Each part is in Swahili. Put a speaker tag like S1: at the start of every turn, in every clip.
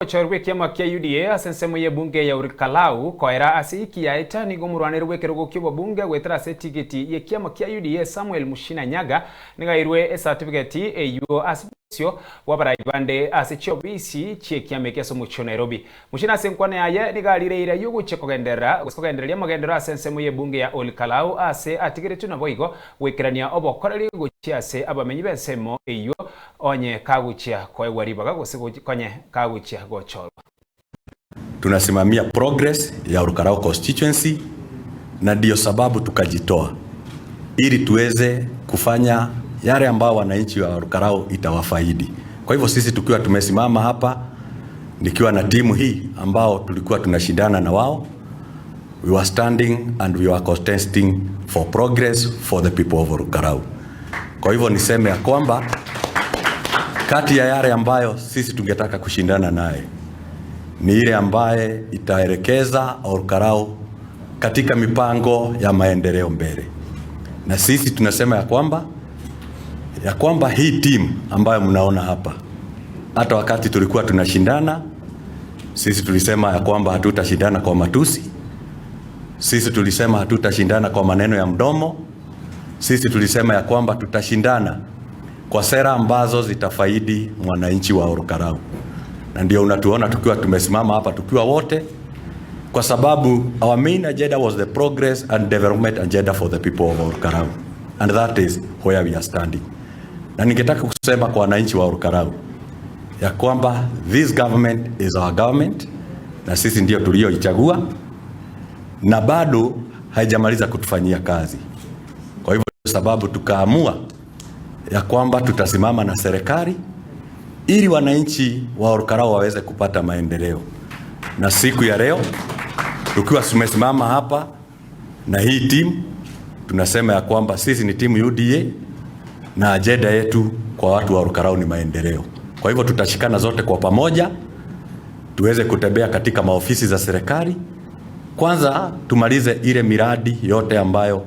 S1: Ogochorwa ekiama kia UDA ase ensemo y'ebunge ya Olkalau koera ase iki yaeta nigo omorwaneri bw'ekerogo ki'obobunge goetera ase etigiti y'ekiama kia UDA Samuel Mushina Nyaga nigo airwe esatifiketi eyio ase bosio bw'abarai bande ase chiobisi chi'ekiama eke ase omochie o Nairobi. Mushina ase enkwana yaye nigo arire eira y'ogochia kogenderera gose kogendereria amagenderero ase ensemo y'ebunge ya Olkalau ase atigeretwe naboigo goikerania obokoreri gochia ase abamenyi b'ensemo eyio Onye kagochia koegwa ribaga gose konye kagochia gochorwa.
S2: Tunasimamia progress ya Olkalau constituency na ndio sababu tukajitoa ili tuweze kufanya yale ambao wananchi wa Olkalau itawafaidi. Kwa hivyo sisi tukiwa tumesimama hapa nikiwa na timu hii ambao tulikuwa tunashindana na wao, we were standing and we were contesting for progress for the people of Olkalau. Kwa hivyo niseme ya kwamba kati ya yale ambayo sisi tungetaka kushindana naye ni ile ambaye itaelekeza Olkalau katika mipango ya maendeleo mbele, na sisi tunasema ya kwamba hii timu ambayo mnaona hapa, hata wakati tulikuwa tunashindana, sisi tulisema ya kwamba hatutashindana kwa matusi, sisi tulisema hatutashindana kwa maneno ya mdomo, sisi tulisema ya kwamba tutashindana kwa sera ambazo zitafaidi mwananchi wa Olkalau, na ndio unatuona tukiwa tumesimama hapa tukiwa wote, kwa sababu our main agenda was the progress and development agenda for the people of Olkalau, and that is where we are standing. Na ningetaka kusema kwa wananchi wa Olkalau ya kwamba this government is our government, na sisi ndio tulioichagua na bado haijamaliza kutufanyia kazi. Kwa hivyo sababu tukaamua ya kwamba tutasimama na serikali ili wananchi wa Olkalau waweze kupata maendeleo. Na siku ya leo tukiwa tumesimama hapa na hii timu, tunasema ya kwamba sisi ni timu UDA na ajenda yetu kwa watu wa Olkalau ni maendeleo. Kwa hivyo tutashikana zote kwa pamoja tuweze kutembea katika maofisi za serikali. Kwanza tumalize ile miradi yote ambayo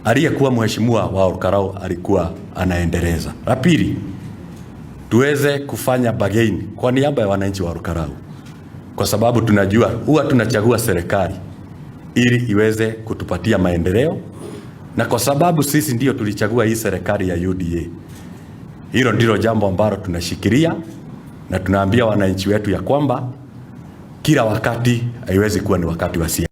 S2: aliyekuwa mheshimiwa wa Olkalau alikuwa anaendeleza. La pili, tuweze kufanya bargain kwa niaba ya wananchi wa Olkalau, kwa sababu tunajua huwa tunachagua serikali ili iweze kutupatia maendeleo, na kwa sababu sisi ndio tulichagua hii serikali ya UDA, hilo ndilo jambo ambalo tunashikilia na tunaambia wananchi wetu ya kwamba kila wakati haiwezi kuwa ni wakati wa siasa.